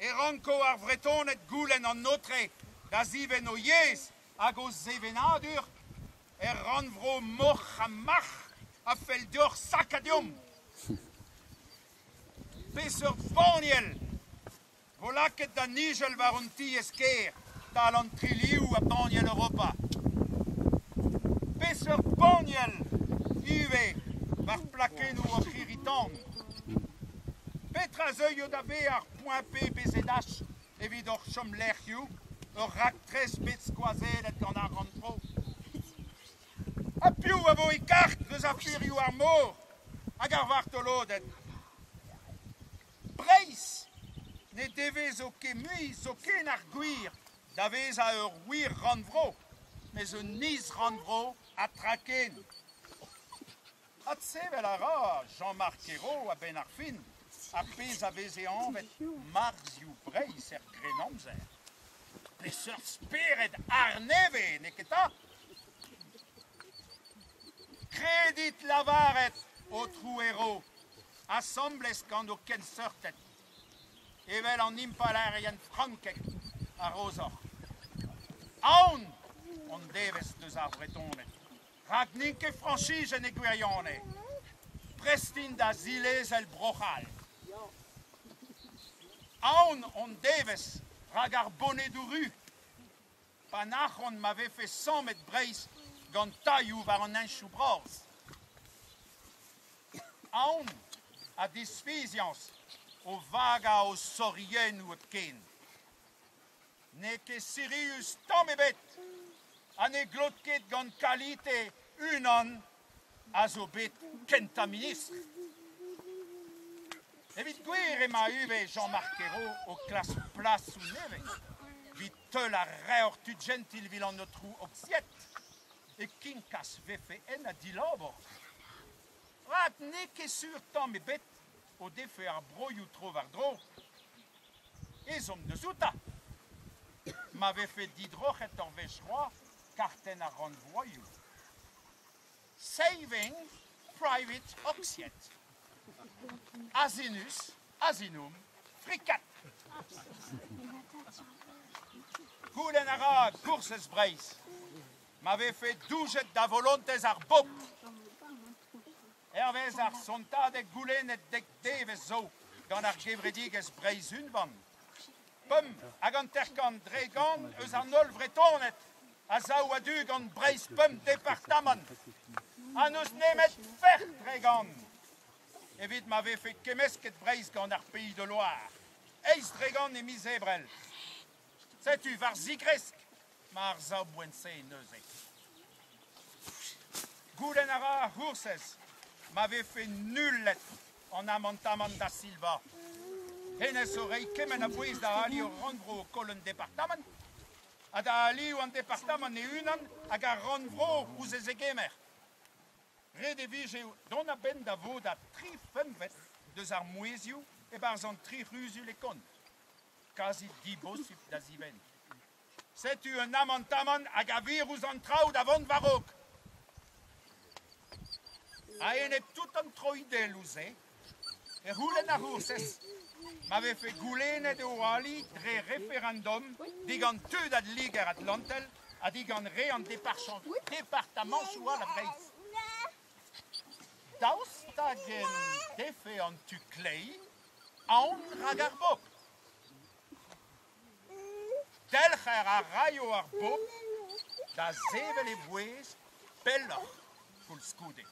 e ranko ar Vretoned goulenn an aotre da zivenn o yezh hag o sevenadur er rannvro moc'h ha marc'h a fell deoc'h sakañ deomp. Peseurt banniel vo lakaet da nijal war hon tiez-kêr 'tal an triliv ha banniel Europa? Peseurt banniel ivez war plakennoù hor c'hirri-tan? Petra zeuio da vezañ ar point P BZH evit hor chomlec'hioù, ur raktres bet skoazellet gant ar Rannvro? Ha piv a vo e karg eus aferioù ar mor hag ar vartoloded? Breizh ne devezo ket mui zoken ar gwir da vezañ ur wir rannvro, mes un is-rannvro ha tra ken. Adsevel a ra Jean-Marc Ayrault a-benn ar fin ar pezh a veze anvet Marzioù Breizh er Grennamzer. Peseurt spered arnevez, neketa? Kredit lavaret, Aotrou Ayrault, asambles gant ho kenseurted, evel an impalaerien frankek a-raozoc'h. Aon hon devez deus ar Vretoned, rak n'int ket frañsijen e gwirionez. Prest int da zilezel Bro-C'hall. Aon hon devez rak ar bonedoù ru, pa nac'hont ma vefe sammet Breizh gant tailhoù war an henchoù bras. Aon ha disfiziañs o vagañ o sorc'hiennoù hepken. N'eo ket sirius tamm ebet ha ne glot ket gant kalite unan a zo bet kentañ ministr. Evit gwir emañ ivez Jean-Marc Ayrault o klask plasoù nevez evit teul ar revr tudjentil evit an aotrou Auxiette e kinkas 'vefe en ha dilabour. Rak n'eo ket sur tamm ebet o defe ar broioù tro-war-dro ezhomm deus outañ. Ma vefe didroc'het ur wech c'hoazh kartenn ar rannvroioù. Saving Private Auxiette. Asinus, asinum, frikat. Goulenn a ra Goursez Breizh ma vefe doujet da volontez ar bobl. Hervez ar sontadeg goulennet dek devezh zo gant ar gevredigezh Breizh Unvan, 55% eus an holl Vretoned a sav a-du gant Breizh pemp departamant ha n'eus nemet 6% evit ma vefe kemmesket Breizh gant ar Pays de Loire. 8% e miz Ebrel. Setu war zigresk ma ar sav-boent-se neuze. Goulenn a ra ar c'hoursez ma vefe nullet an amantamant da Silva. Hennezh o reiñ kement a bouez da ali ur rannvro o koll un departamant ha da alioù an departamant e-unan hag ar rannvro ouzh e zegemer. Ret e vije dont a-benn da vodañ tri fempvet deus ar mouezhioù e-barzh an tri c'huzul e kont. Kazi dibosupl da zivenn. Setu un amantamant hag a vir ouzh an traoù da vont war-raok. A-enep tout an troidelloù-se e c'houlenn ar C'hoursez ma vefe goulennet o ali dre referendom digant tud al Liger-Atlantel ha digant re an departamantoù all a Vreizh. Daoust hag en defe an tu kleiz aon rak ar bobl? Delc'her a raio ar bobl da sevel e vouezh pelloc'h koulskoude.